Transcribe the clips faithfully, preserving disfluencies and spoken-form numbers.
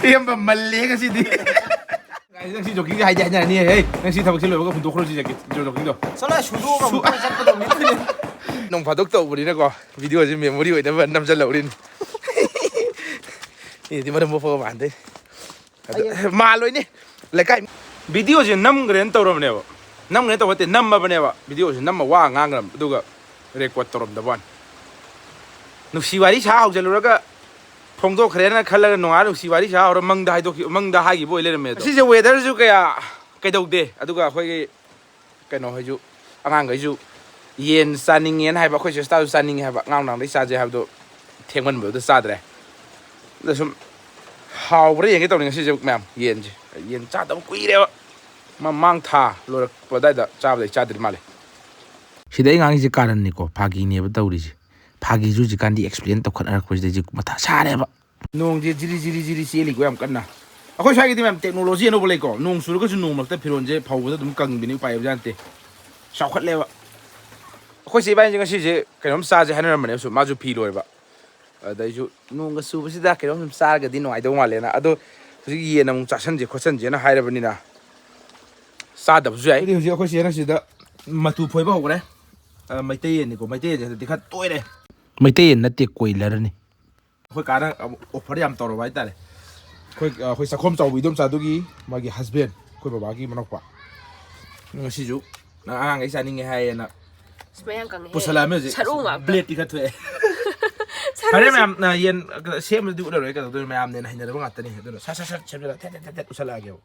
ꯄꯦꯝꯕ ꯃꯜꯂꯦ ꯉꯁꯤꯗꯤ꯫ ꯅꯪ ꯁꯤ ꯖꯣꯀꯤꯡꯁꯦ ꯍꯥꯏꯗꯤ ꯍꯥꯏꯅꯔꯅꯤ꯫ ꯍꯦ, ꯅꯪ ꯁꯤ ꯊꯕꯛꯁꯦ ꯂꯣꯏꯕꯒ ꯍꯨꯟꯗꯣꯛꯈ꯭ꯔꯣ ꯁꯤ ꯖꯣꯀꯤꯡꯗꯣ꯫ ꯆꯠꯂꯣ, ꯁꯨꯗꯣꯛꯑꯒ ꯑꯃꯨꯛ ꯆꯠꯀꯗꯧꯅꯤ꯫ ꯅꯣꯡ ꯐꯥꯗꯣꯛ ꯇꯧꯕꯅꯤꯅꯀꯣ, ꯚꯤꯗꯤꯑꯣꯁꯦ ꯃꯦꯃꯣꯔꯤ ꯑꯣꯏꯅꯕ ꯅꯝꯁꯤꯜꯍꯧꯔꯤꯅꯤ꯫ ꯃꯤꯗꯤ ꯃꯔꯝ ꯃꯣꯛꯄꯒ ꯃꯥꯟꯗꯦ꯫ ꯑꯗꯣ, ꯑꯩ ꯃꯥꯜꯂꯣꯏꯅꯦ꯫ ꯂꯩꯀꯥꯏ ꯚꯤꯗꯤꯑꯣꯁꯦ ꯅꯝꯈ꯭ꯔꯦꯅ ꯇꯧꯔꯕꯅꯦꯕ꯫ ꯅꯝꯈ꯭ꯔꯦꯅ ꯇꯧꯕ ꯅꯠꯇꯦ, ꯅꯝꯃꯕꯅꯦꯕ꯫ ꯚꯤꯗꯤꯑꯣꯁꯦ ꯅꯝꯃ ꯋꯥ ꯉꯥꯡꯈ꯭ꯔꯕ, ꯑꯗꯨꯒ ꯔꯦꯀꯣꯔꯗ ꯇꯧꯔꯝꯗꯕ ꯋꯥꯅꯤ꯫ ꯅꯨꯡꯁꯤ ꯋꯥꯔꯤ ꯁꯥ ꯍꯧꯖꯤꯜꯂꯨꯔꯒ ꯐꯣꯡꯗꯣꯛꯈ꯭ꯔꯦꯅ ꯈꯜꯂꯒ ꯅꯣꯡꯉꯥꯜꯂ ꯅꯨꯡꯁꯤ ꯋꯥꯔꯤ ꯁꯥ ꯍꯧꯔ ꯃꯪꯗ ꯍꯥꯏꯗꯣꯛꯈꯤ-, ꯃꯪꯗ ꯍꯥꯏꯈꯤꯕ ꯑꯣꯏ ꯂꯩꯔꯝꯃꯦ꯫ ꯑꯗꯣ ꯉꯁꯤꯁꯦ ꯋꯦꯗꯔꯁꯨ ꯀꯌꯥ ꯀꯩꯗꯧꯗꯦ, ꯑꯗꯨꯒ ꯑꯩꯈꯣꯏꯒꯤ ꯀꯩꯅꯣ ꯍꯣꯏꯁꯨ, ꯑꯉꯥꯡꯈꯩꯁꯨ ꯌꯦꯟ ꯆꯥꯅꯤꯡꯉꯦꯅ ꯍꯥꯏꯕ, ꯑꯩꯈꯣꯏ ꯁꯤꯁꯇꯔꯁꯨ ꯆꯥꯅꯤꯡꯉꯦ ꯍꯥꯏꯕ, ꯉꯔꯥꯡ ꯅꯨꯡꯗꯥꯡꯗꯩ ꯆꯥꯁꯦ ꯍꯥꯏꯕꯗꯣ ꯊꯦꯡꯃꯟꯕꯗꯨꯗ ꯆꯥꯗ꯭ꯔꯦ꯫ ꯑꯗ ꯁꯨꯝ ꯍꯥꯎꯕ꯭ꯔꯥ ꯌꯦꯡꯒꯦ ꯇꯧꯅꯤ ꯉꯁꯤꯁꯦ ꯃꯌꯥꯝ꯫ ꯌꯦꯟꯁꯦ, ꯌꯦꯟ ꯆꯥꯗꯕ ꯀꯨꯏꯔꯦꯕ, ꯃꯃꯥꯡ ꯊꯥ ꯂꯣꯏꯔꯛꯄ ꯑꯗꯥꯏꯗ ꯆꯥꯕꯗꯩ ꯆꯥꯗ꯭ꯔꯤ ꯃꯥꯜꯂꯦ꯫ ꯁꯤꯗ ꯑꯩ ꯉꯥꯡꯉꯤꯁꯦ ꯀꯥꯔꯟꯅꯤꯀꯣ, ꯐꯥꯒꯤꯅꯦꯕ ꯇꯧꯔꯤꯁꯦ꯫ ꯐꯥꯒꯤꯁꯨ ꯍꯧꯖꯤꯛꯀꯥꯟꯗꯤ ꯑꯦꯛꯁꯄ꯭ꯂꯦꯟ ꯇꯧꯈꯠꯅꯔꯛꯄꯁꯤꯗ ꯑꯩꯁꯦ ꯃꯊꯥ ꯁꯥꯔꯦꯕ꯫ ꯅꯣꯡꯁꯦ ꯖꯤꯔꯤ ꯖꯤꯔꯤ ꯖꯤꯔꯤ ꯆꯦꯜꯂꯤꯀꯣ ꯌꯥꯝ ꯀꯟꯅ꯫ ꯑꯩꯈꯣꯏ ꯁ꯭ꯋꯥꯏꯒꯤꯗꯤ ꯃꯌꯥꯝ ꯇꯦꯛꯅꯣꯂꯣꯖꯤ ꯑꯅꯧꯕ ꯂꯩꯀꯣ, ꯅꯣꯡ ꯆꯨꯔꯒꯁꯨ ꯅꯣꯡ ꯃꯔꯛꯇ ꯐꯤꯔꯣꯜꯁꯦ ꯐꯧꯕꯗ ꯑꯗꯨꯝ ꯀꯪꯕꯤꯅꯤ, ꯎꯄꯥꯏ ꯂꯩꯕꯖꯥꯠ ꯅꯠꯇꯦ꯫ ꯆꯥꯎꯈꯠꯂꯦꯕ꯫ ꯑꯩꯈꯣꯏ ꯆꯦ ꯏꯕꯥꯅꯤꯁꯦ ꯉꯁꯤꯁꯦ ꯀꯩꯅꯣꯝ ꯆꯥꯁꯦ ꯍꯥꯏꯅꯔꯝꯕꯅꯦ, ꯁꯨꯝ ꯃꯥꯁꯨ ꯐꯤ ꯂꯣꯏꯕ꯫ ꯑꯗꯩꯁꯨ ꯅꯣꯡꯒ ꯆꯨꯕꯁꯤꯗ ꯀꯩꯅꯣꯝ ꯁꯨꯝ ꯆꯥꯔꯒꯗꯤ ꯅꯨꯡꯉꯥꯏꯗꯧ ꯃꯥꯜꯂꯦꯅ꯫ ꯑꯗꯣ ꯍꯧꯖꯤꯛ ꯌꯦꯟ ꯑꯃꯨꯛ ꯆꯥꯁꯟꯁꯦ ꯈꯣꯠꯁꯟꯁꯦꯅ ꯍꯥꯏꯔꯕꯅꯤꯅ ꯆꯥꯗꯕꯁꯨ ꯌꯥꯏ꯫ ꯑꯗꯨꯗꯤ ꯍꯧꯖꯤꯛ ꯑꯩꯈꯣꯏ ꯆꯦꯅ ꯁꯤꯗ ꯃꯇꯨ ꯐꯣꯏꯕ ꯍꯧꯈ꯭ꯔꯦ꯫ ꯑ, ꯃꯩꯇꯩ ꯌꯦꯟꯅꯤꯀꯣ, ꯃꯩꯇꯩ ꯌꯦꯟꯁꯦ ꯍꯟꯗꯛꯇꯤ ꯈꯔ ꯇꯣꯏꯔꯦ꯫ ꯃꯩꯇꯩ ꯌꯦꯟ ꯅꯠꯇꯦ, ꯀꯣꯏꯂꯔꯅꯤ꯫ ꯑꯩꯈꯣꯏ ꯀꯥꯅ ꯑꯃꯨꯛ ꯑꯣꯐꯔ ꯌꯥꯝ ꯇꯧꯔꯕ ꯍꯥꯏꯇꯥꯔꯦ꯫ ꯑꯩꯈꯣꯏ, ꯑꯩꯈꯣꯏ ꯆꯥꯛꯈꯣꯝ ꯆꯥꯎꯕ ꯏꯗꯣꯝꯆꯥꯗꯨꯒꯤ ꯃꯥꯒꯤ ꯍꯁꯕꯦꯟ, ꯑꯩꯈꯣꯏ ꯕꯕꯥꯒꯤ ꯃꯅꯥꯎꯄꯥ꯫ ꯉꯁꯤꯁꯨ ꯅꯪ ꯑꯉꯥꯡꯈꯩ ꯆꯥꯅꯤꯡꯉꯦ ꯍꯥꯏꯌꯦꯅ ꯃꯌꯥꯝ ꯀꯪꯉꯦꯍꯦ꯫ ꯄꯨꯁꯜꯂꯛꯑꯃꯦ ꯍꯧꯖꯤꯛ꯫ ꯁꯔꯨ ꯉꯥꯛꯇ꯫ ꯕ꯭ꯂꯦꯗꯇꯤ ꯈꯔ ꯊꯣꯛꯑꯦ꯫ ꯁꯔꯨꯁꯤ ꯐꯔꯦ ꯃꯌꯥꯝ, ꯅ ꯌꯦꯟ ꯁꯦꯝꯕꯗꯤ ꯎꯠꯂꯔꯣꯏ, ꯀꯩꯗꯧꯗꯣꯏꯅꯣ? ꯃꯌꯥꯝꯅ ꯍꯦꯟꯅ ꯍꯩꯅꯗꯕ ꯉꯥꯛꯇꯅꯤ꯫ ꯑꯗꯨꯅ ꯁꯠ ꯁꯠ ꯁꯠ ꯁꯦꯝꯖꯤꯜꯂꯒ ꯊꯦꯠ ꯊꯦꯠ ꯊꯦꯠ ꯊꯦꯠ ꯎꯠꯁꯜꯂꯛꯑꯒꯦꯕ꯫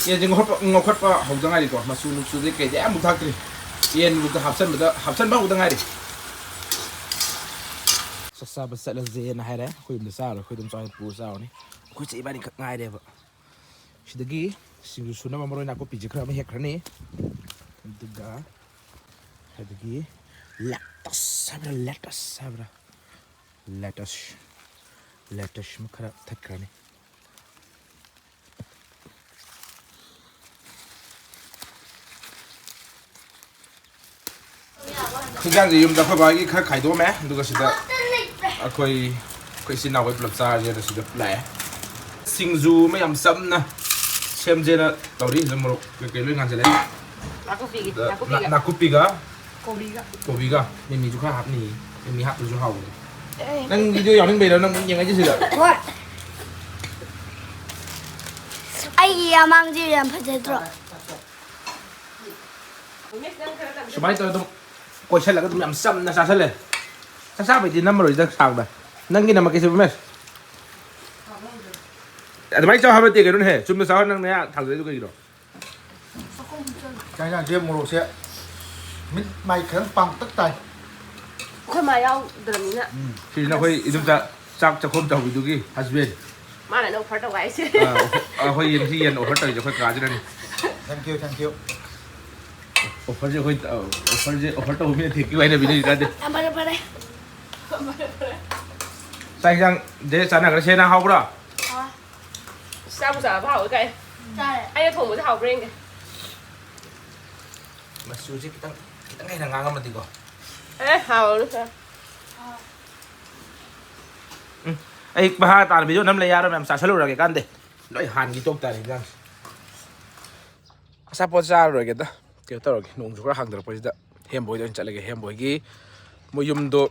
ꯌꯦꯟꯁꯦ ꯉꯧꯈꯠꯄ, ꯉꯧꯈꯠꯄ ꯍꯧꯗ ꯉꯥꯏꯔꯤꯀꯣ꯫ ꯃꯆꯨ ꯅꯨꯡꯆꯨꯗꯤ ꯀꯩꯗꯤ ꯑꯃꯨꯛ ꯊꯥꯛꯇ꯭ꯔꯤ꯫ ꯌꯦꯟꯕꯨꯛꯇ ꯍꯥꯞꯆꯟꯕꯗ, ꯍꯥꯞꯆꯟꯕ ꯍꯧꯗ ꯉꯥꯏꯔꯤ꯫ ꯆꯥꯛ ꯆꯥꯕ ꯆꯠꯂꯁꯦꯅ ꯍꯥꯏꯔꯦ꯫ ꯑꯩꯈꯣꯏ ꯌꯨꯝꯗ ꯆꯥꯔꯣꯏ, ꯑꯩꯈꯣꯏ ꯑꯗꯨꯝ ꯆꯥꯔꯣꯏ, ꯄꯨꯔ ꯆꯥꯔꯨꯅꯤ꯫ ꯑꯩꯈꯣꯏ ꯆꯦ ꯏꯕꯥꯅꯤꯈꯛ ꯉꯥꯏꯔꯦꯕ꯫ ꯁꯤꯗꯒꯤ ꯁꯤꯡꯖꯨ ꯁꯨꯅꯕ ꯃꯔꯣꯏ ꯅꯥꯀꯨꯞꯄꯤꯁꯦ ꯈꯔ ꯑꯃ ꯍꯦꯛꯈ꯭ꯔꯅꯤ꯫ ꯑꯗꯨꯒ ꯑꯗꯒꯤ ꯂꯦꯇꯁ ꯍꯥꯏꯕ꯭ꯔꯥ, ꯂꯦꯇꯁ ꯍꯥꯏꯕ꯭ꯔꯥ? ꯂꯦꯇꯁ, ꯂꯦꯇꯁ ꯑꯃ ꯈꯔ ꯊꯠꯈ꯭ꯔꯅꯤ꯫ ꯍꯤꯟꯖꯥꯡꯁꯦ ꯌꯨꯝꯗ ꯑꯩꯈꯣꯏ ꯕꯥꯒꯤ ꯈꯔ ꯈꯥꯏꯗꯣꯛꯑꯝꯃꯦ, ꯑꯗꯨꯒ ꯁꯤꯗ ꯑꯩꯈꯣꯏ, ꯑꯩꯈꯣꯏ ꯏꯆꯤꯟ ꯏꯅꯥꯎꯈꯩ ꯄꯨꯂꯞ ꯆꯥꯔꯁꯦꯅ ꯁꯤꯗ ꯂꯥꯛꯑꯦ꯫ ꯁꯤꯡꯖꯨ ꯑꯃ ꯌꯥꯝ ꯆꯝꯅ ꯁꯦꯝꯖꯦꯅ ꯇꯧꯔꯤ꯫ ꯁꯤꯗ ꯃꯣꯔꯣꯛ ꯀꯩꯀꯩ ꯂꯣꯏ ꯉꯥꯟꯁꯤꯜꯂꯦ꯫ ꯅꯥꯀꯨꯞꯄꯤꯒꯤ, ꯑꯗ ꯅꯥꯀꯨꯞꯄꯤꯒ꯫ ꯅꯥ-, ꯅꯥꯀꯨꯞꯄꯤꯒ, ꯀꯣꯕꯤꯒ꯫ ꯀꯣꯕꯤꯒ꯫ ꯃꯤꯃꯤꯁꯨ ꯈꯔ ꯍꯥꯞꯅꯤꯌꯦ꯫ ꯃꯤꯃꯤ ꯍꯥꯞꯇ꯭ꯔꯁꯨ ꯍꯥꯎꯕꯅꯦ꯫ ꯑꯦ꯫ ꯅꯪ ꯚꯤꯗꯤꯑꯣ ꯌꯥꯎꯅꯤꯡꯕꯩꯔꯣ ꯅꯪ ꯌꯦꯡꯉꯛꯏꯁꯤꯗ? ꯍꯣꯏ꯫ ꯑꯩꯒꯤ ꯌꯥꯃꯥꯡꯁꯦ ꯌꯥꯝ ꯐꯖꯗ꯭ꯔꯣ? ꯁꯨꯃꯥꯏꯅ ꯇꯧꯔ ꯑꯗꯨꯝ ꯀꯣꯏꯁꯜꯂꯒ ꯑꯗꯨꯝ ꯌꯥꯝ ꯆꯝꯅ ꯆꯥꯁꯜꯂꯦ꯫ ꯆꯥꯛ ꯆꯥꯕꯩꯗꯤ ꯅꯝꯃꯔꯣꯏꯗ ꯁꯥꯡꯅ꯫ ꯅꯪꯒꯤ ꯅꯝꯃꯛꯀꯦꯁꯦ ꯎꯃꯦꯁ꯫ ꯑꯗꯨꯃꯥꯏꯅ ꯆꯥꯎ ꯍꯥꯏꯕ ꯅꯠꯇꯦ ꯀꯩꯅꯣꯅꯦꯍꯦ꯫ ꯆꯨꯝꯅ ꯆꯥꯎ, ꯅꯪ ꯅꯌꯥ ꯊꯥꯡꯗꯣꯏꯗꯣ ꯀꯩꯒꯤꯅꯣ? ꯆꯥꯛ ꯌꯦꯟꯁꯥꯡꯁꯦ ꯃꯣꯔꯣꯛꯁꯦ ꯃꯤꯠ ꯃꯥꯏ ꯈꯤꯇꯪ ꯄꯥꯡꯇꯛ ꯇꯥꯏ꯫ ꯑꯩꯈꯣꯏ ꯃꯥ ꯌꯥꯎꯗ꯭ꯔꯕꯅꯤꯅ꯫ ꯎꯝ꯫ ꯁꯤꯁꯤꯅ ꯑꯩꯈꯣꯏ ꯏꯗꯣꯝꯆꯥ ꯆꯥꯛ ꯆꯥꯛꯈꯣꯝ ꯆꯥꯎꯕꯤꯗꯨꯒꯤ husband꯫ ꯃꯥꯅ ꯑꯩꯅ offer ꯇꯧ ꯍꯥꯏꯁꯦ꯫ ꯑꯥ, ꯑꯩꯈꯣꯏ ꯌꯦꯟ, ꯁꯤ ꯌꯦꯟ offer ꯇꯧꯔꯤꯁꯦ ꯑꯩꯈꯣꯏ ꯀꯥꯁꯤꯅꯅꯤ꯫ Thank you, thank you꯫ Offerꯁꯦ ꯑꯩꯈꯣꯏ, ꯑ, offerꯁꯦ offer ꯇꯧꯕ ꯃꯤꯅ ꯊꯦꯛꯀꯤ ꯍꯥꯏꯅꯕꯤꯅꯦ ꯍꯧꯖꯤꯛꯀꯥꯟꯗꯤ꯫ ꯌꯥꯝ ꯐꯔꯦ, ꯐꯔꯦ꯫ ꯆꯥꯛ ꯌꯦꯟꯁꯥꯡꯁꯦ ꯆꯥꯟꯅꯈ꯭ꯔꯦ꯫ ꯁꯦꯅꯥ ꯍꯥꯎꯕ꯭ꯔꯥ? ꯍꯥꯎ꯫ ꯆꯥꯕꯨ ꯆꯥꯔꯕ ꯍꯥꯎꯋꯦ ꯀꯥꯏ꯫ ꯆꯥꯔꯦ꯫ ꯑꯩꯅ ꯊꯣꯡꯕꯁꯦ ꯍꯥꯎꯕ꯭ꯔꯥ ꯌꯦꯡꯒꯦ꯫ ꯃꯆꯨꯁꯦ ꯈꯤꯇꯪ, ꯈꯤꯇꯪ ꯍꯦꯟꯅ ꯉꯥꯡꯉꯝꯃꯗꯤꯀꯣ꯫ ꯑꯦ, ꯍꯥꯎꯔꯅꯤ ꯈꯔ꯫ ꯎꯝ, ꯑꯩ ꯃꯈꯥ ꯇꯥꯅ video ꯅꯝ ꯂꯩ ꯌꯥꯔꯣꯏ, ꯃꯌꯥꯝ ꯆꯥꯁꯜꯂꯨꯔꯒꯦ ꯀꯥꯟꯗꯦ꯫ ꯂꯣꯏ ꯍꯥꯟꯈꯤ ꯇꯣꯛ ꯇꯥꯔꯦ ꯏꯟꯖꯥꯡꯁꯦ꯫ ꯑꯆꯥꯄꯣꯠ ꯆꯥꯔꯔꯣꯏꯒꯦꯗ꯫ ꯀꯩꯅꯣ ꯇꯧꯔꯒꯦ, ꯅꯣꯡꯁꯨ ꯈꯔ ꯍꯥꯡꯊꯔꯛꯄꯁꯤꯗ ꯍꯦꯝꯕꯣꯏꯗ ꯑꯣꯏꯅ ꯆꯠꯂꯒꯦ꯫ ꯍꯦꯝꯕꯣꯏꯒꯤ ꯃꯣꯏ ꯌꯨꯝꯗꯣ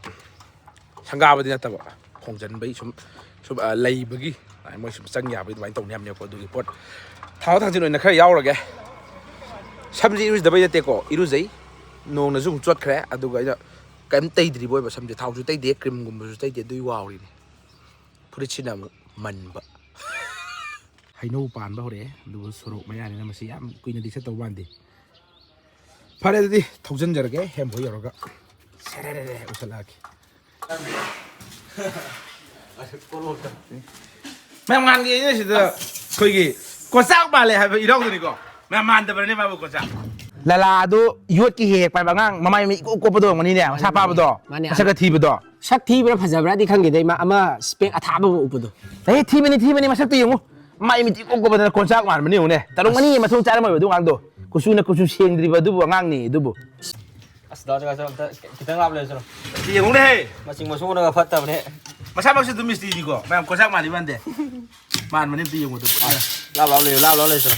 ꯁꯪꯒꯥꯕꯗꯤ ꯅꯠꯇꯕ, ꯍꯣꯡꯖꯟꯕꯩ ꯁꯨꯝ, ꯁꯨꯝ, ꯑ, ꯂꯩꯕꯒꯤ ꯃꯣꯏ ꯁꯨꯝ ꯆꯪ ꯌꯥꯕꯒꯤ ꯑꯗꯨꯃꯥꯏꯅ ꯇꯧꯅꯤ ꯍꯥꯏꯕꯅꯦꯕꯀꯣ꯫ ꯑꯗꯨꯒꯤ ꯄꯣꯠ ꯊꯥꯡꯗꯣꯛ ꯊꯥꯡꯖꯤꯟ ꯑꯣꯏꯅ ꯈꯔ ꯌꯥꯎꯔꯒꯦ꯫ ꯁꯝꯁꯦ ꯏꯔꯨꯖꯗꯕꯩ ꯅꯠꯇꯦꯀꯣ, ꯏꯔꯨꯖꯩ, ꯅꯣꯡꯅꯁꯨ ꯑꯃꯨꯛ ꯆꯣꯠꯈ꯭ꯔꯦ꯫ ꯑꯗꯨꯒ ꯑꯩꯅ ꯀꯩꯝ ꯇꯩꯗ꯭ꯔꯤꯕ ꯑꯣꯏꯕ, ꯁꯝꯁꯦ ꯊꯥꯎꯁꯨ ꯇꯩꯗꯦ, creamꯒꯨꯝꯕꯁꯨ ꯇꯩꯗꯦ, ꯑꯗꯨꯒꯤ ꯋꯥꯎꯔꯤꯅꯤ꯫ ꯐꯨꯔꯤꯠꯁꯤꯅ ꯑꯃꯨꯛ ꯃꯟꯕ꯫ ꯍꯩꯅꯧ ꯄꯥꯟꯕ ꯍꯧꯔꯛꯑꯦ, ꯑꯗꯨꯕꯨ ꯁꯣꯔꯣꯛ ꯃꯌꯥꯅꯤꯅ ꯃꯁꯤ ꯌꯥꯝ ꯀꯨꯏꯅꯗꯤ ꯆꯠꯇꯧ ꯃꯥꯟꯗꯦ꯫ ꯐꯔꯦ, ꯑꯗꯨꯗꯤ ꯊꯧꯖꯤꯟꯖꯔꯒꯦ, ꯍꯦꯝꯕꯣꯏ ꯌꯧꯔꯒ ꯁꯦꯔꯦꯔꯦꯔꯦ ꯎꯁꯜꯂꯛꯑꯒꯦ꯫ ꯃꯌꯥꯝ, ꯅꯍꯥꯟꯒꯤ ꯑꯩꯅ ꯁꯤꯗ ꯑꯩꯈꯣꯏꯒꯤ ꯀꯣꯆꯥꯛ ꯃꯥꯜꯂꯦ ꯍꯥꯏꯕ ꯏꯔꯥꯎꯗꯨꯅꯤꯀꯣ? ꯃꯌꯥꯝ, ꯃꯥꯟꯗꯕ꯭ꯔꯅꯦ ꯃꯥꯕꯨ ꯀꯣꯆꯥꯛ? ꯂꯂꯥꯗꯣ ꯌꯣꯠꯀꯤ ꯍꯦꯛ ꯍꯦꯛ ꯄꯥꯏꯕ ꯑꯉꯥꯡ, ꯃꯃꯥꯏ ꯃꯃꯤꯠ ꯏꯀꯣꯞ ꯀꯣꯞꯄꯗꯣ ꯑꯣꯏꯔꯝꯒꯅꯤꯅꯦ, ꯃꯁꯥ ꯄꯥꯕꯗꯣ, ꯃꯥꯅꯦ꯫ ꯃꯁꯛꯀ ꯊꯤꯕꯗꯣ꯫ ꯁꯛ ꯊꯤꯕ꯭ꯔꯥ ꯐꯖꯕ꯭ꯔꯥꯗꯤ ꯈꯪꯗꯦꯗ, ꯏꯃꯥ, ꯑꯃ spec ꯑꯊꯥꯕ ꯑꯃ ꯎꯞꯄꯗꯣ꯫ ꯑꯦ, ꯊꯤꯕꯅꯤ, ꯊꯤꯕꯅꯤ, ꯃꯁꯛꯇꯣ ꯌꯦꯡꯉꯨ꯫ ꯃꯥꯏ ꯃꯤꯠ ꯏꯀꯣꯞ ꯀꯣꯞꯄꯗꯅ ꯀꯣꯟꯆꯥꯛ ꯃꯥꯟꯕꯅꯤ ꯌꯦꯡꯉꯨꯅꯦ꯫ ꯇꯔꯨꯛ ꯃꯔꯤ ꯑꯁ꯫ ꯃꯊꯣꯡ ꯆꯥꯔꯝꯃꯣꯏꯕ ꯑꯗꯨ ꯑꯉꯥꯡꯗꯣ꯫ ꯀꯨꯆꯨꯅ ꯀꯨꯆꯨ ꯁꯦꯡꯗ꯭ꯔꯤꯕ ꯑꯗꯨꯕꯨ ꯑꯉꯥꯡꯅꯤ ꯑꯗꯨꯕꯨ꯫ ꯑꯁ, ꯗꯥ ꯖꯒꯥ ꯆꯠꯂꯣ, ꯑꯝꯇ ꯈꯤꯇꯪ ꯂꯥꯞꯅ ꯂꯩꯔꯨ ꯆꯠꯂꯣ꯫ ꯌꯦꯡꯉꯨꯅꯦꯍꯦ꯫ ꯃꯆꯤꯡ ꯃꯁꯨꯅꯒ ꯐꯠꯇꯕꯅꯦ꯫ ꯃꯁꯥꯃꯛꯁꯨ ꯑꯗꯨꯝ ꯃꯤꯁꯇ꯭ꯔꯤꯅꯤꯀꯣ, ꯃꯌꯥꯝ ꯀꯣꯟꯁꯥꯛ ꯃꯥꯜꯂꯤ ꯃꯥꯟꯗꯦ꯫ ꯃꯥꯟꯕꯅꯦ, ꯑꯝꯇ ꯌꯦꯡꯉꯨꯗꯣ꯫ ꯂꯥꯞ ꯂꯥꯞ ꯂꯩꯌꯨ, ꯂꯥꯞ ꯂꯥꯞ ꯂꯩꯁꯤꯔ꯫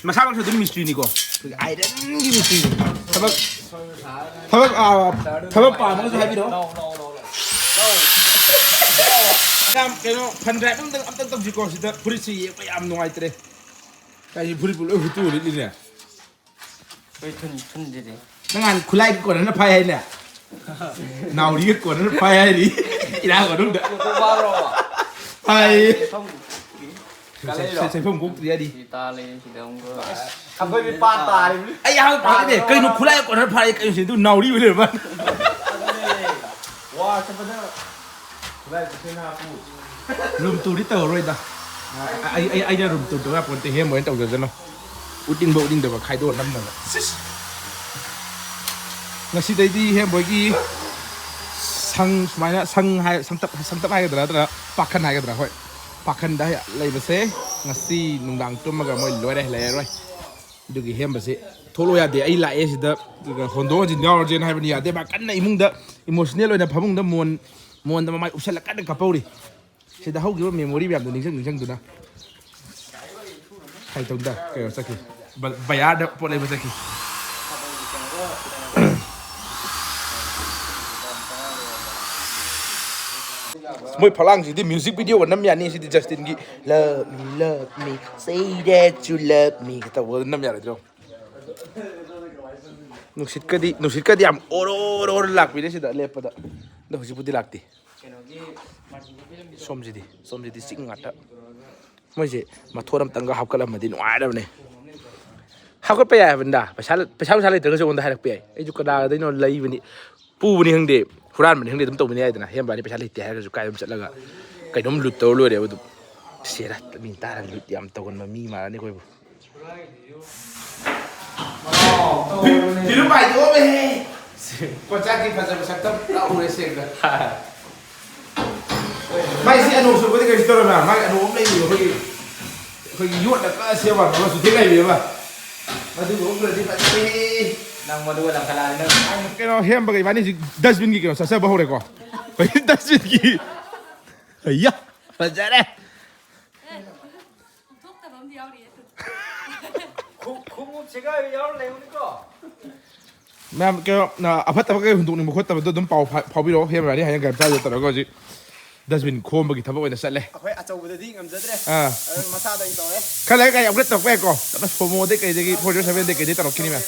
ꯃꯁꯥꯃꯛꯁꯨ ꯑꯗꯨꯝ ꯃꯤꯁꯇ꯭ꯔꯤꯅꯤꯀꯣ, ꯑꯩꯈꯣꯏꯒꯤ ꯑꯥꯏꯔꯟꯒꯤ ꯃꯤꯁꯇ꯭ꯔꯤꯅꯤ꯫ ꯊꯕꯛ, ꯊꯕꯛ, ꯑꯥ, ꯊꯕꯛ ꯄꯥꯝꯃꯒꯁꯨ ꯍꯥꯏꯕꯤꯔꯛꯑꯣ꯫ ꯌꯥꯝ ꯀꯩꯅꯣ, ꯐꯟ ꯗ꯭ꯔꯥꯏꯚ ꯑꯝꯇꯪ, ꯑꯝꯇꯪ ꯇꯧꯁꯤꯀꯣ꯫ ꯁꯤꯗ ꯐꯨꯔꯤꯠꯁꯤ ꯌꯦꯡꯕ ꯌꯥꯝ ꯅꯨꯡꯉꯥꯏꯇ꯭ꯔꯦ꯫ ꯀꯥꯏ ꯐꯨꯔꯤꯠꯄꯨ ꯂꯣꯏ ꯍꯨꯠꯇꯣꯛꯑ ꯂꯤꯠꯂꯤꯅꯦ꯫ ꯑꯩꯈꯣꯏ ꯊꯨꯟ, ꯊꯨꯟꯁꯤꯗꯤ꯫ ꯅꯪ ꯅꯍꯥꯟ ꯈꯨꯠꯂꯥꯏꯒ ꯀꯣꯟꯅꯅ ꯐꯥꯏ ꯍꯥꯏꯅꯦ? ꯅꯥꯎꯔꯤꯒ ꯀꯣꯟꯅꯅ ꯐꯥꯏ ꯍꯥꯏꯔꯤ꯫ ꯏꯔꯥꯡ ꯃꯅꯨꯡꯗ꯫ ꯐꯥꯏ꯫ ꯁꯦ-, ꯁꯦ-, ꯁꯦ-, ꯁꯦꯟꯐꯝ ꯀꯣꯛꯇ꯭ꯔꯤ ꯍꯥꯏꯔꯤ꯫ ꯁꯤ ꯇꯥ ꯂꯩ, ꯁꯤꯗ ꯑꯃꯨꯛ꯫ ꯑꯩꯈꯣꯏꯗꯤ ꯄꯥ ꯇꯥꯔꯤꯕꯅꯤ꯫ ꯑꯩ ꯑꯍꯥꯟꯕ ꯐꯥꯒꯤꯅꯦ꯫ ꯀꯩꯅꯣ ꯈꯨꯠꯂꯥꯏ ꯀꯣꯟꯅꯅ ꯐꯥꯏ, ꯀꯩꯅꯣ ꯁꯤꯗꯨ ꯅꯥꯎꯔꯤ ꯑꯣꯏ ꯂꯩꯔꯝꯕ꯫ ꯋꯥ ꯆꯠꯄꯗ ꯈꯨꯠꯂꯥꯏ ꯆꯠꯁꯦꯅ ꯍꯥꯞꯄꯨ꯫ ꯔꯨꯝ ꯇꯨꯔꯗꯤ ꯇꯧꯔꯔꯣꯏꯗ꯫ ꯑꯩ, ꯑꯩ, ꯑꯩꯅ ꯔꯨꯝ ꯇꯨꯔ ꯇꯧꯕ ꯌꯥꯄꯣꯟꯇꯦ, ꯍꯦꯝꯕ ꯑꯣꯏꯅ ꯇꯧꯖꯁꯅꯨ꯫ ꯎꯠꯅꯤꯡꯕ ꯎꯠꯅꯤꯡꯗꯕ ꯈꯥꯏꯗꯣꯛꯑ ꯅꯝꯅꯕ꯫ ꯁꯤꯁ꯫ ꯉꯁꯤꯗꯩꯗꯤ ꯍꯦꯝꯕꯣꯏꯒꯤ ꯁꯪ ꯁꯨꯃꯥꯏꯅ ꯁꯪ ꯍꯥꯏ-, ꯁꯪꯇꯞ, ꯁꯪꯇꯞ ꯍꯥꯏꯒꯗ꯭ꯔꯥ ꯅꯠꯇ꯭ꯔꯒ ꯄꯥꯈꯟ ꯍꯥꯏꯒꯗ꯭ꯔꯥ? ꯍꯣꯏ, ꯄꯥꯈꯟꯗ ꯂꯩꯕꯁꯦ ꯉꯁꯤ ꯅꯨꯡꯗꯥꯡ ꯇꯨꯝꯃꯒ ꯃꯣꯏ ꯂꯣꯏꯔꯦ, ꯂꯩꯔꯔꯣꯏ꯫ ꯑꯗꯨꯒꯤ ꯍꯦꯝꯕꯁꯤ ꯊꯣꯛꯂꯛꯑꯣ ꯌꯥꯗꯦ꯫ ꯑꯩ ꯂꯥꯛꯑꯦ ꯁꯤꯗ, ꯑꯗꯨꯒ ꯍꯣꯟꯗꯣꯛ ꯍꯣꯟꯖꯤꯟ ꯌꯥꯎꯔꯁꯦꯅ ꯍꯥꯏꯕꯅꯤ, ꯌꯥꯗꯦ꯫ ꯃꯥ ꯀꯟꯅ ꯏꯃꯨꯡꯗ ꯏꯃꯣꯁꯅꯦꯜ ꯑꯣꯏꯅ ꯐꯃꯨꯡꯗ ꯃꯣꯟ, ꯃꯣꯟꯗ ꯃꯃꯥꯏ ꯎꯞꯁꯜꯂ ꯀꯟꯅ ꯀꯞꯄꯧꯔꯤ꯫ ꯁꯤꯗ ꯍꯧꯈꯤꯕ ꯃꯦꯃꯣꯔꯤ ꯃꯌꯥꯝꯗꯣ ꯅꯤꯡꯁꯤꯡ ꯅꯤꯡꯁꯤꯡꯗꯨꯅ꯫ ꯀꯩꯗꯧꯗ ꯀꯩꯅꯣ ꯆꯠꯈꯤ꯫ ꯕ-, ꯕꯖꯥꯔꯗ ꯄꯣꯠ ꯂꯩꯕ ꯆꯠꯈꯤ꯫ ꯃꯣꯏ ꯐꯂꯥꯡꯁꯤꯗꯤ ꯃ꯭ꯌꯨꯖꯤꯛ ꯚꯤꯗꯤꯑꯣꯒ ꯅꯝ ꯌꯥꯅꯤ꯫ ꯁꯤꯗꯤ ꯖꯁꯇꯤꯟꯒꯤ "Love me, love me, say that you love me" ꯇꯧꯕ ꯅꯝ ꯌꯥꯔꯣꯏꯗ꯭ꯔꯣ? ꯅꯨꯡꯁꯤꯠꯀꯗꯤ, ꯅꯨꯡꯁꯤꯠꯀꯗꯤ ꯌꯥꯝ ꯑꯣꯔꯣ ꯑꯣꯔꯣ ꯑꯣꯔꯣ ꯂꯥꯛꯄꯤꯅꯦ ꯁꯤꯗ ꯂꯦꯞꯄꯗ꯫ ꯑꯗꯣ ꯍꯧꯖꯤꯛꯄꯨꯗꯤ ꯂꯥꯛꯇꯦ꯫ ꯁꯣꯝꯁꯤꯗꯤ, ꯁꯣꯝꯁꯤꯗꯤ ꯆꯤꯡ ꯉꯥꯛꯇ꯫ ꯃꯣꯏꯁꯦ ꯃꯊꯣꯟ ꯑꯝꯇꯪꯒ ꯍꯥꯞꯀꯠꯂꯝꯃꯗꯤ ꯅꯨꯡꯉꯥꯏꯔꯕꯅꯦ꯫ ꯍꯥꯞꯀꯠꯄ ꯌꯥꯏ ꯍꯥꯏꯕꯅꯤꯗ꯫ ꯄꯩꯁꯥ, ꯄꯩꯁꯥ ꯅꯨꯡꯁꯥ ꯂꯩꯇ꯭ꯔꯒꯁꯨ ꯑꯩꯉꯣꯟꯗ ꯍꯥꯏꯔꯛꯄ ꯌꯥꯏ꯫ ꯑꯩꯁꯨ ꯀꯅꯥꯗꯩꯅꯣ ꯂꯩꯕꯅꯤ, ꯄꯨꯕꯅꯤ ꯈꯪꯗꯦ, ꯍꯨꯔꯥꯟꯕꯅꯤ ꯈꯪꯗꯦ, ꯑꯗꯨꯝ ꯇꯧꯃꯤꯟꯅ ꯌꯥꯏꯗꯅ꯫ ꯍꯦꯝꯕꯥꯅꯤ ꯄꯩꯁꯥ ꯂꯩꯇꯦ ꯍꯥꯏꯔꯒꯁꯨ ꯀꯥꯏ ꯑꯗꯨꯝ ꯆꯠꯂꯒ ꯀꯩꯅꯣꯝ ꯂꯨꯠ ꯇꯧꯔ ꯂꯣꯏꯔꯦꯕ ꯑꯗꯨꯝ꯫ ꯁꯦꯔꯥ, ꯃꯤ ꯇꯥꯔ ꯂꯨꯠ ꯌꯥꯝ ꯇꯧꯒꯟꯕ ꯃꯤ ꯃꯥꯜꯂꯅꯤ ꯑꯩꯈꯣꯏꯕꯨ꯫ ꯐꯤꯔꯨꯞ ꯍꯥꯏꯗꯣꯛꯑꯝꯃꯦꯍꯦ꯫ ꯀꯣꯟꯆꯥꯛꯀꯤ ꯐꯖꯕ ꯁꯛꯇꯝ ꯄꯨꯔꯥ ꯎꯔꯦ ꯁꯦꯡꯅ꯫ ꯃꯥꯏꯁꯤ ꯑꯅꯣꯛ ꯁꯨꯕꯗꯤ ꯀꯩꯁꯨ ꯇꯧꯔꯣꯏ ꯃꯥ꯫ ꯃꯥꯒꯤ ꯑꯅꯣꯛ ꯑꯃ ꯂꯩꯕꯗꯣ ꯑꯩꯈꯣꯏꯒꯤ, ꯑꯩꯈꯣꯏꯒꯤ ꯌꯣꯠꯅ ꯀꯛꯑ ꯁꯦꯝꯕ ꯑꯃꯁꯨ ꯊꯦꯡꯅꯩꯕ꯫ ꯑꯗꯨꯒ ꯎꯈ꯭ꯔꯗꯤ ꯐꯖꯩ꯫ ꯅꯪ ꯃꯗꯨꯒ ꯂꯪꯈꯠꯂꯛꯑꯗꯤ ꯅꯪ꯫ ꯀꯩꯅꯣ ꯍꯦꯝꯕꯒ ꯏꯕꯥꯅꯤꯁꯤ ꯗꯁꯕꯤꯟꯒꯤ ꯀꯩꯅꯣ ꯆꯠꯆꯕ ꯍꯧꯔꯦꯀꯣ꯫ ꯑꯩꯈꯣꯏ ꯗꯁꯕꯤꯟꯒꯤ ꯑꯩꯌꯥ, ꯐꯖꯔꯦ꯫ ꯊꯣꯛꯇꯕ ꯑꯃꯗꯤ ꯌꯥꯎꯔꯤꯌꯦ꯫ ꯈꯣꯡꯎꯞ ꯁꯦꯒꯥꯏꯕ ꯌꯥꯎꯔ ꯂꯩꯍꯧꯅꯤꯀꯣ꯫ ꯃꯌꯥꯝ ꯀꯩꯅꯣ, ꯑꯐꯠꯇꯕ ꯀꯩ ꯍꯨꯟꯗꯣꯛꯅꯤꯡꯕ ꯈꯣꯠꯇꯕꯗꯣ ꯑꯗꯨꯝ ꯄꯥꯎ ꯐꯥꯎꯕꯤꯔꯛꯑꯣ꯫ ꯍꯦꯝ ꯔꯥꯅꯤ ꯍꯌꯦꯡ ꯒꯥꯔꯤ ꯃꯆꯥꯗ ꯇꯧꯔꯒ ꯍꯧꯖꯤꯛ ꯗꯁꯕꯤꯟ ꯈꯣꯝꯕꯒꯤ ꯊꯕꯛ ꯑꯣꯏꯅ ꯆꯠꯂꯦ꯫ ꯑꯩꯈꯣꯏ ꯑꯆꯧꯕꯗꯗꯤ ꯉꯝꯖꯗ꯭ꯔꯦ꯫ ꯑꯥ꯫ ꯑꯗꯨ ꯃꯆꯥꯗ ꯑꯣꯏꯅ ꯇꯧꯔꯦ꯫ ꯈꯔ ꯂꯩꯔꯒ ꯀꯩ ꯑꯞꯒ꯭ꯔꯦꯗ ꯇꯧꯔꯛꯄ ꯌꯥꯏꯀꯣ꯫ ꯑꯗ ꯁꯣꯃꯣꯗꯩ ꯀꯩꯗꯒꯤ, ꯐꯣꯔ ꯖꯤꯔꯣ ꯁꯚꯦꯟꯗꯩ ꯀꯩꯗꯩ ꯇꯧꯔꯛꯈꯤꯅꯤ ꯃꯌꯥꯝ꯫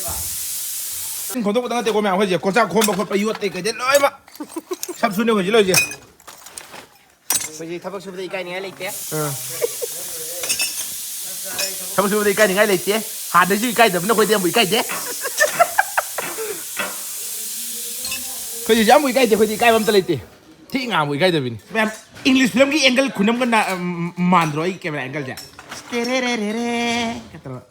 ꯈꯣꯝꯗꯣꯛꯄꯗ ꯅꯠꯇꯦꯀꯣ ꯃꯌꯥꯝ, ꯑꯩꯈꯣꯏꯁꯦ ꯀꯣꯟꯆꯥꯛ ꯈꯣꯝꯕ ꯈꯣꯠꯄ, ꯌꯣꯠꯇꯩ ꯀꯩꯗꯩ ꯂꯣꯏꯅꯃꯛ ꯁꯞ ꯁꯨꯅꯦ ꯍꯧꯖꯤꯛ ꯂꯣꯏꯁꯦ꯫ ꯑꯩꯈꯣꯏꯁꯦ ꯊꯕꯛ ꯁꯨꯕꯗ ꯏꯀꯥꯏꯅꯤꯡꯉꯥꯏ ꯂꯩꯇꯦ꯫ ꯊꯕꯛ ꯁꯨꯕꯗ ꯏꯀꯥꯏꯅꯤꯡꯉꯥꯏ ꯂꯩꯇꯦ꯫ ꯍꯥꯟꯅꯩꯁꯨ ꯏꯀꯥꯏꯗꯕꯅ ꯑꯩꯈꯣꯏꯗꯤ ꯑꯃꯨꯛ ꯏꯀꯥꯏꯗꯦ꯫ ꯑꯩꯈꯣꯏꯗꯤ ꯌꯥꯝꯕꯨ ꯏꯀꯥꯏꯗꯦ, ꯑꯩꯈꯣꯏꯗꯤ ꯏꯀꯥꯏꯕ ꯑꯝꯇ ꯂꯩꯇꯦ꯫ ꯊꯤ ꯉꯥꯡꯕ ꯏꯀꯥꯏꯗꯕꯤꯅꯤ꯫ ꯃꯌꯥꯝ, ꯏꯪꯂꯤꯁ ꯐꯤꯂꯝꯒꯤ ꯑꯦꯡꯒꯜ ꯈꯨꯅꯝꯒ ꯅꯥ-, ꯎꯝ, ꯃꯥꯟꯗ꯭ꯔꯣ ꯑꯩꯒꯤ ꯀꯦꯃꯦꯔꯥ ꯑꯦꯡꯒꯜꯁꯦ? ꯇꯦꯔꯦꯔꯦꯔꯦꯔꯦ ꯀ ꯇꯧꯔꯒ꯫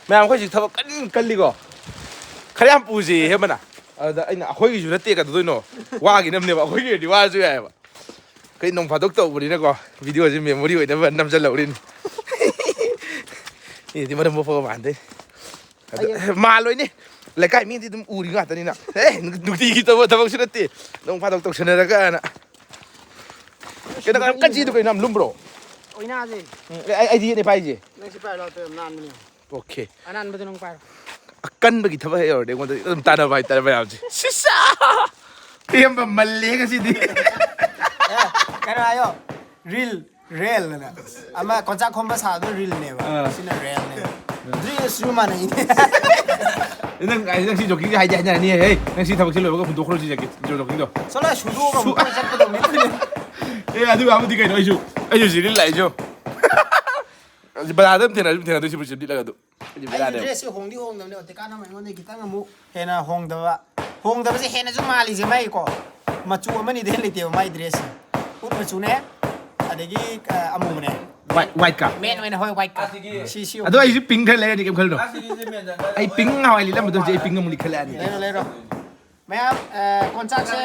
ꯃꯌꯥꯝ, ꯑꯩꯈꯣꯏ ꯍꯧꯖꯤꯛ ꯊꯕꯛ ꯀꯟꯅ ꯀꯜꯂꯤꯀꯣ꯫ ꯈꯔ ꯌꯥꯝ ꯄꯨꯁꯤ ꯍꯦꯃꯅ꯫ ꯑꯗꯨꯗ ꯑꯩꯅ, ꯑꯩꯈꯣꯏꯒꯤꯁꯨ ꯅꯠꯇꯦ, ꯀꯩꯗꯧꯗꯣꯏꯅꯣ? ꯋꯥꯒꯤꯅꯕꯅꯦꯕ, ꯑꯩꯈꯣꯏꯒꯤ ꯑꯣꯏꯔꯗꯤ ꯋꯥꯔꯁꯨ ꯌꯥꯏꯑꯕ꯫ ꯑꯩꯈꯣꯏ ꯅꯣꯡ ꯐꯥꯗꯣꯛ ꯇꯧꯕꯅꯤꯅꯀꯣ, ꯚꯤꯗꯤꯑꯣꯁꯦ ꯃꯦꯃꯣꯔꯤ ꯑꯣꯏꯅꯕ ꯅꯝꯁꯤꯜꯍꯧꯔꯤꯅꯤ꯫ ꯃꯤꯗꯤ ꯃꯔꯝ ꯃꯣꯛꯄꯒ ꯃꯥꯟꯗꯦ꯫ ꯑꯗ, ꯃꯥꯜꯂꯣꯏꯅꯦ, ꯂꯩꯀꯥꯏ ꯃꯤꯗꯤ ꯑꯗꯨꯝ ꯎꯔꯤ ꯉꯥꯛꯇꯅꯤꯅ꯫ ꯑꯦ, ꯅꯨꯡꯇꯤꯒꯤ ꯇꯧꯕ ꯊꯕꯛꯁꯨ ꯅꯠꯇꯦ, ꯅꯣꯡ ꯐꯥꯗꯣꯛ ꯇꯧꯁꯟꯅꯔꯒꯅ꯫ ꯀꯩꯅꯣ, ꯀꯩꯅꯣ, ꯀꯟꯁꯤꯗꯣ ꯀꯩꯅꯣ, ꯌꯥꯝ ꯂꯨꯝꯕ꯭ꯔꯣ? ꯑꯣꯏꯅꯥꯁꯦ꯫ ꯎꯝ, ꯑꯩ, ꯑꯩꯗꯤ ꯌꯦꯠꯅꯦ ꯄꯥꯏꯁꯦ꯫ ꯅꯪ ꯁꯤ ꯄꯥꯏꯔꯣ, ꯂꯥꯛꯇꯣ ꯌꯥꯝ ꯅꯥꯟꯕꯅꯦ꯫ ꯑꯣꯀꯦ꯫ ꯑꯅꯥꯟꯕꯗꯣ ꯅꯪ ꯄꯥꯏꯔꯣ꯫ ꯑꯀꯟꯕꯒꯤ ꯊꯕꯛ ꯍꯦꯛ ꯌꯧꯔꯗꯤ ꯑꯩꯉꯣꯟꯗ ꯑꯗꯨꯝ ꯇꯥꯟꯅꯕ ꯍꯥꯏꯇꯥꯔꯦ ꯃꯌꯥꯝꯁꯦ꯫ ꯁꯤꯁꯥ! ꯄꯦꯝꯕ ꯃꯜꯂꯦ ꯉꯁꯤꯗꯤ꯫ ꯀꯩꯅꯣ ꯍꯥꯏꯌꯣ, ꯔꯤꯜ, ꯔꯦꯜ ꯑꯅ꯫ ꯑꯃ ꯀꯣꯟꯆꯥꯛ ꯈꯣꯝꯕ ꯁꯥꯕꯗꯣ ꯔꯤꯜꯅꯦꯕ꯫ ꯑꯥ꯫ ꯁꯤꯅ ꯔꯦꯜꯅꯦꯕ꯫ ꯑꯗꯨꯗꯤ ꯑꯁꯤꯁꯨ ꯃꯥꯟꯅꯩꯅꯦ꯫ ꯅꯪ, ꯅꯪ ꯁꯤ ꯖꯣꯀꯤꯡꯁꯦ ꯍꯥꯏꯗꯤ ꯍꯥꯏꯅꯔꯅꯤ꯫ ꯍꯦ, ꯅꯪ ꯁꯤ ꯊꯕꯛꯁꯦ ꯂꯣꯏꯕꯒ ꯍꯨꯟꯗꯣꯛꯈ꯭ꯔꯣ ꯁꯤ ꯖꯦꯀꯦꯠ, ꯖꯣꯀꯤꯡꯗꯣ꯫ ꯆꯠꯂꯣ, ꯁꯨꯗꯣꯛꯑꯒ ꯑꯃꯨꯛ ꯀꯣꯏ ꯆꯠꯀꯗꯧꯅꯤ꯫ ꯑꯦ, ꯑꯗꯨ ꯑꯃꯗꯤ ꯀꯩꯅꯣ, ꯑꯩꯁꯨ, ꯑꯩꯁꯨ ꯁꯤ ꯂꯤꯠ ꯂꯥꯛꯏꯁꯨ꯫ ꯕꯖꯥꯔꯗ ꯑꯗꯨꯝ ꯊꯦꯡꯅꯔꯁꯨ ꯊꯦꯡꯅꯗꯣꯏ ꯁꯤꯕꯨ ꯁꯤ ꯂꯤꯠꯂꯒ ꯑꯗꯨꯝ꯫ ꯑꯩꯗꯤ ꯑꯩꯒꯤ ꯕꯦꯔꯥꯅꯦꯕ꯫ ꯗ꯭ꯔꯦꯁꯁꯦ ꯍꯣꯡꯗꯤ ꯍꯣꯡꯗꯕꯅꯦ, ꯑꯣꯇꯤꯀꯥꯅ ꯑꯃꯨꯛ ꯑꯩꯉꯣꯟꯗꯒꯤ ꯈꯤꯇꯪ ꯑꯃꯨꯛ ꯍꯦꯟꯅ ꯍꯣꯡꯗꯕ, ꯍꯣꯡꯗꯕꯁꯦ ꯍꯦꯟꯅꯁꯨ ꯃꯥꯜꯂꯤꯁꯦ ꯃꯥꯏꯀꯣ꯫ ꯃꯆꯨ ꯑꯃꯅꯤꯗꯩ ꯍꯦꯟꯅ ꯂꯩꯇꯦꯕ ꯃꯥꯏ ꯗ꯭ꯔꯦꯁꯁꯦ꯫ ꯎꯠ ꯃꯆꯨꯅꯦ, ꯑꯗꯒꯤ, ꯑ, ꯑꯃꯨꯕꯅꯦ꯫ ꯋꯥꯏꯠ, ꯋꯥꯏꯠꯀ꯫ ꯃꯦꯟ ꯑꯣꯏꯅ ꯍꯣꯏ, ꯋꯥꯏꯠꯀ꯫ ꯁꯤ, ꯁꯤ ꯑꯗꯣ ꯑꯩꯁꯨ ꯄꯤꯡ ꯈꯔ ꯂꯩꯔꯗꯤ ꯀꯩꯝ ꯈꯜꯂꯨꯅꯣ꯫ ꯑꯩ ꯄꯤꯡ ꯅꯍꯥꯟꯋꯥꯏ ꯂꯤꯠꯂꯝꯕꯗꯣ ꯍꯧꯖꯤꯛ ꯑꯩ ꯄꯤꯡ ꯑꯃꯨꯛ ꯂꯤꯠꯈꯠꯂꯛꯑꯅꯤ꯫ ꯂꯩꯔꯣ, ꯂꯩꯔꯣ꯫ ꯃꯌꯥꯝ, ꯑ, ꯀꯣꯟꯆꯥꯛꯁꯦ,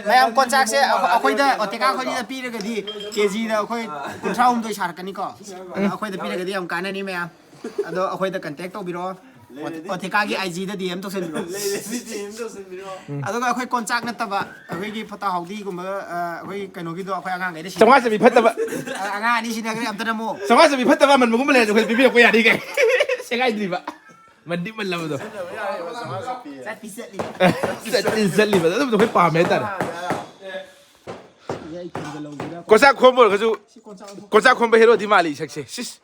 ꯃꯌꯥꯝ ꯀꯣꯟꯆꯥꯛꯁꯦ ꯑꯩꯈꯣꯏ-, ꯑꯩꯈꯣꯏꯗ ꯑꯣꯇꯤꯀꯥ ꯑꯩꯈꯣꯏꯗ ꯄꯤꯔꯒꯗꯤ ꯀꯦꯖꯤꯗ ꯑꯩꯈꯣꯏ ꯀꯨꯟꯊ꯭ꯔꯥ ꯍꯨꯝꯗꯣꯏ ꯁꯥꯔꯛꯀꯅꯤꯀꯣ꯫ ꯑꯗꯣ ꯑꯩꯈꯣꯏꯗ ꯄꯤꯔꯒꯗꯤ ꯌꯥꯝ ꯀꯥꯟꯅꯅꯤ ꯃꯌꯥꯝ꯫ ꯑꯗꯣ ꯑꯩꯈꯣꯏꯗ ꯀꯟꯇꯦꯛ ꯇꯧꯕꯤꯔꯛꯑꯣ꯫ ꯑꯣꯊꯤꯀꯥꯒꯤ ꯑꯥꯏ ꯖꯤꯗ ꯗꯤ ꯑꯦꯝ ꯇꯧꯁꯟꯕꯤꯔꯣ꯫ ꯑꯗꯨꯒ ꯑꯩꯈꯣꯏ ꯀꯣꯟꯆꯥꯛ ꯅꯠꯇꯕ, ꯑꯩꯈꯣꯏꯒꯤ ꯐꯠꯇ ꯍꯥꯎꯗꯤꯒꯨꯝꯕ, ꯑ, ꯑꯩꯈꯣꯏ ꯀꯩꯅꯣꯒꯤꯗꯣ ꯑꯩꯈꯣꯏ ꯑꯉꯥꯡꯈꯩꯗ ꯁꯤꯟꯅ- ꯆꯥꯝꯃꯉꯥ ꯆꯥꯝꯃꯔꯤ ꯐꯠꯇꯕ꯫ ꯑ, ꯑꯉꯥꯡ ꯑꯅꯤ ꯁꯤꯟꯅꯈ꯭ꯔꯦ, ꯑꯝꯇ ꯅꯝꯃꯣ꯫ ꯆꯥꯝꯃꯉꯥ ꯆꯥꯝꯃꯔꯤ ꯐꯠꯇꯕ ꯑꯃꯟꯕꯒꯨꯝꯕ ꯂꯩꯔꯁꯨ ꯑꯩꯈꯣꯏ ꯄꯤꯕꯤꯔꯛꯄ ꯌꯥꯅꯤ ꯀꯩ꯫ ꯁꯦꯒꯥꯏꯗ꯭ꯔꯤꯕ꯫ ꯃꯟꯗꯤ ꯃꯜꯂꯕꯗꯣ꯫ ꯆꯠꯇꯤ ꯆꯠꯂꯤ꯫ ꯆꯠꯇꯤ ꯆꯠꯂꯤꯕ꯫ ꯑꯗꯨꯝꯕꯗꯣ ꯑꯩꯈꯣꯏ ꯄꯥꯝꯃꯦ ꯍꯥꯏꯇꯥꯔꯦ꯫ ꯀꯣꯟꯆꯥꯛ ꯈꯣꯝꯕ ꯑꯣꯏꯔꯒꯁꯨ, ꯀꯣꯟꯆꯥꯛ ꯈꯣꯝꯕ ꯍꯦꯔꯣꯗꯤ ꯃꯥꯜꯂꯤ ꯁꯛꯁꯦ꯫ ꯁꯤꯁ꯫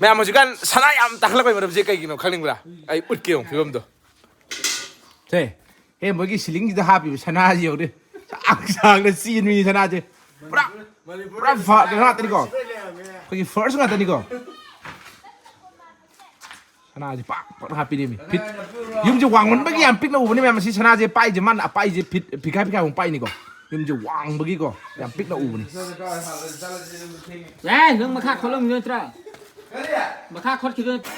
ꯃꯌꯥꯝ ꯍꯧꯖꯤꯛꯀꯥꯟ ꯁꯅꯥ ꯌꯥꯝ ꯇꯥꯡꯈꯠꯂꯛꯄꯒꯤ ꯃꯔꯝꯁꯦ ꯀꯩꯒꯤꯅꯣ ꯈꯪꯅꯤꯡꯕ꯭ꯔꯥ? ꯑꯩ ꯎꯠꯀꯦ ꯌꯦꯡꯉꯣ ꯐꯤꯕꯝꯗꯣ꯫ ꯁꯦ, ꯍꯦ, ꯃꯣꯏꯒꯤ ꯁꯤꯂꯤꯡꯁꯤꯗ ꯍꯥꯞꯄꯤꯕ ꯁꯅꯥꯁꯤ ꯌꯦꯡꯉꯨꯅꯦ꯫ ꯁꯥꯡ ꯁꯥꯡꯅ ꯆꯦꯟꯕꯤꯅꯤ ꯁꯅꯥꯁꯦ꯫ ꯄꯨꯔꯥ, ꯄꯨꯔꯥ ꯐ-, ꯀꯩꯅꯣ ꯉꯥꯛꯇꯅꯤꯀꯣ꯫ ꯑꯩꯈꯣꯏꯒꯤ ꯐꯥꯔꯁ ꯉꯥꯛꯇꯅꯤꯀꯣ꯫ ꯁꯅꯥꯁꯦ ꯄꯥꯛ ꯄꯥꯛ ꯍꯥꯞꯄꯤꯅꯦꯃꯤ꯫ ꯐꯤꯠ, ꯌꯨꯝꯁꯦ ꯋꯥꯡꯃꯟꯕꯒꯤ ꯌꯥꯝ ꯄꯤꯛꯅ ꯎꯕꯅꯦ ꯃꯌꯥꯝ꯫ ꯑꯁꯤ ꯁꯅꯥꯁꯦ ꯄꯥꯛꯏꯁꯦ, ꯃꯥꯅ ꯑꯄꯥꯛꯏꯁꯦ ꯐꯤꯠ ꯐꯤꯈꯥꯏ ꯐꯤꯈꯥꯏꯃꯨꯛ ꯄꯥꯛꯏꯅꯤꯀꯣ꯫ ꯌꯨꯝꯁꯦ ꯋꯥꯡꯕꯒꯤꯀꯣ ꯌꯥꯝ ꯄꯤꯛꯅ ꯎꯕꯅꯤ꯫ ꯑꯦ, ꯅꯪ ꯃꯈꯥ ꯈꯣꯠꯂꯝꯈꯤꯗꯣꯏ ꯅꯠꯇ꯭ꯔꯥ? ꯃꯈꯥ ꯈꯣꯠꯈꯤꯗꯣꯏ ꯅꯠꯇ꯭ꯔꯥ?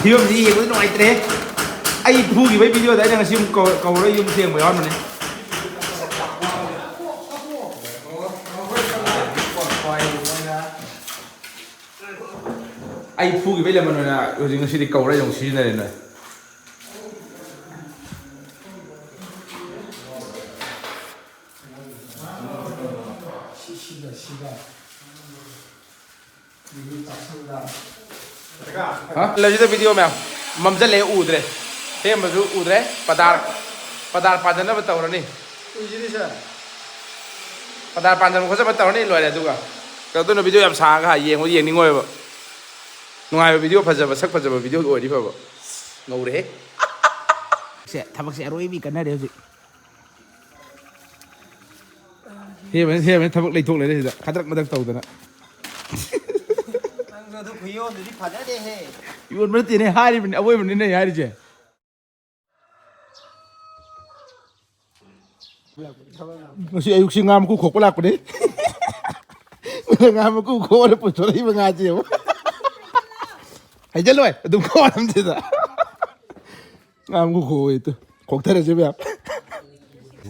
ꯐꯤꯕꯝꯁꯤ ꯌꯦꯡꯕꯗ ꯅꯨꯡꯉꯥꯏꯇ꯭ꯔꯦ꯫ ꯑꯩ ꯐꯨꯈꯤꯕꯒꯤ ꯚꯤꯗꯤꯑꯣꯗ ꯑꯩꯅ ꯉꯁꯤ ꯑꯃꯨꯛ ꯀꯧ-, ꯀꯧꯔꯒ ꯌꯨꯝ ꯊꯦꯡꯕ ꯌꯥꯎꯔꯝꯕꯅꯤ꯫ ꯑꯩ ꯐꯨꯈꯤꯕꯩ ꯂꯃꯟ ꯑꯣꯏꯅ ꯍꯧꯖꯤꯛ ꯉꯁꯤꯗꯤ ꯀꯧꯔ ꯑꯃꯨꯛ ꯁꯤꯖꯤꯟꯅꯔꯦ ꯅꯣꯏ꯫ ꯍꯥ? ꯂꯩꯁꯤꯗ ꯚꯤꯗꯤꯑꯣ ꯃꯌꯥꯝ ꯃꯝꯁꯤꯜꯂꯛꯑꯦ, ꯎꯗ꯭ꯔꯦ꯫ ꯁꯦꯝꯕꯁꯨ ꯎꯗ꯭ꯔꯦ꯫ ꯄꯗꯥꯔ, ꯄꯗꯥꯔ ꯄꯥꯟꯖꯅꯕ ꯇꯧꯔꯅꯤ꯫ ꯄꯗꯥꯔ ꯄꯥꯟꯖꯟꯕ ꯈꯣꯠꯆꯟꯕ ꯇꯧꯔꯅꯤ, ꯂꯣꯏꯔꯦ꯫ ꯑꯗꯨꯒ ꯀꯩꯗꯧꯗꯣꯏꯅꯣ? ꯚꯤꯗꯤꯑꯣ ꯌꯥꯝ ꯁꯥꯡꯉꯒ ꯌꯦꯡꯕ ꯌꯦꯡꯅꯤꯡꯉꯣꯏꯕ꯫ ꯅꯨꯡꯉꯥꯏꯕ ꯚꯤꯗꯤꯑꯣ, ꯐꯖꯕ, ꯁꯛ ꯐꯖꯕ ꯚꯤꯗꯤꯑꯣ ꯑꯣꯏꯔꯗꯤ ꯐꯕ꯫ ꯉꯧꯔꯦꯍꯦ꯫ ꯁꯦ, ꯊꯕꯛꯁꯦ ꯑꯔꯣꯏꯕꯤ ꯀꯟꯅꯔꯦ ꯍꯧꯖꯤꯛ꯫ ꯍꯦꯃꯟ, ꯍꯦꯃꯟ ꯊꯕꯛ ꯂꯩꯊꯣꯛ ꯂꯩꯔꯦ ꯁꯤꯗ꯫ ꯈꯗ꯭ꯔꯛ ꯃꯗ꯭ꯔꯛ ꯇꯧꯗꯅ꯫ ꯅꯪꯁꯨ ꯑꯗꯨ ꯈꯨꯌꯣꯟꯗꯨꯗꯤ ꯐꯖꯗꯦꯍꯦ꯫ ꯌꯣꯟꯕ ꯅꯠꯇꯦꯅꯦ, ꯍꯥꯏꯔꯤꯕꯅꯤ, ꯑꯋꯣꯏꯕꯅꯤꯅꯦ ꯍꯥꯏꯔꯤꯁꯦ꯫ ꯉꯁꯤ ꯑꯌꯨꯛꯁꯤ ꯉꯥ ꯃꯀꯨ ꯈꯣꯛꯄ ꯂꯥꯛꯄꯅꯦ꯫ ꯉꯥ ꯃꯀꯨ ꯈꯣꯛꯑꯒ ꯄꯨꯊꯣꯔꯛꯏꯕ ꯉꯥꯁꯦ ꯌꯦꯡꯉꯣ꯫ ꯍꯩꯖꯜꯂꯣꯏ, ꯑꯗꯨꯝ ꯈꯣꯛꯑꯝꯁꯤꯗ꯫ ꯉꯥ ꯃꯀꯨ ꯈꯣꯛꯑꯣꯌꯦ ꯇꯨ꯫ ꯈꯣꯛꯊꯔꯁꯦ ꯃꯌꯥꯝ꯫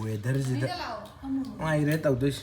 ꯋꯦꯗꯔꯁꯤꯗ ꯅꯨꯡꯉꯥꯏꯔꯦ ꯇꯧꯗꯣꯏꯁꯦ꯫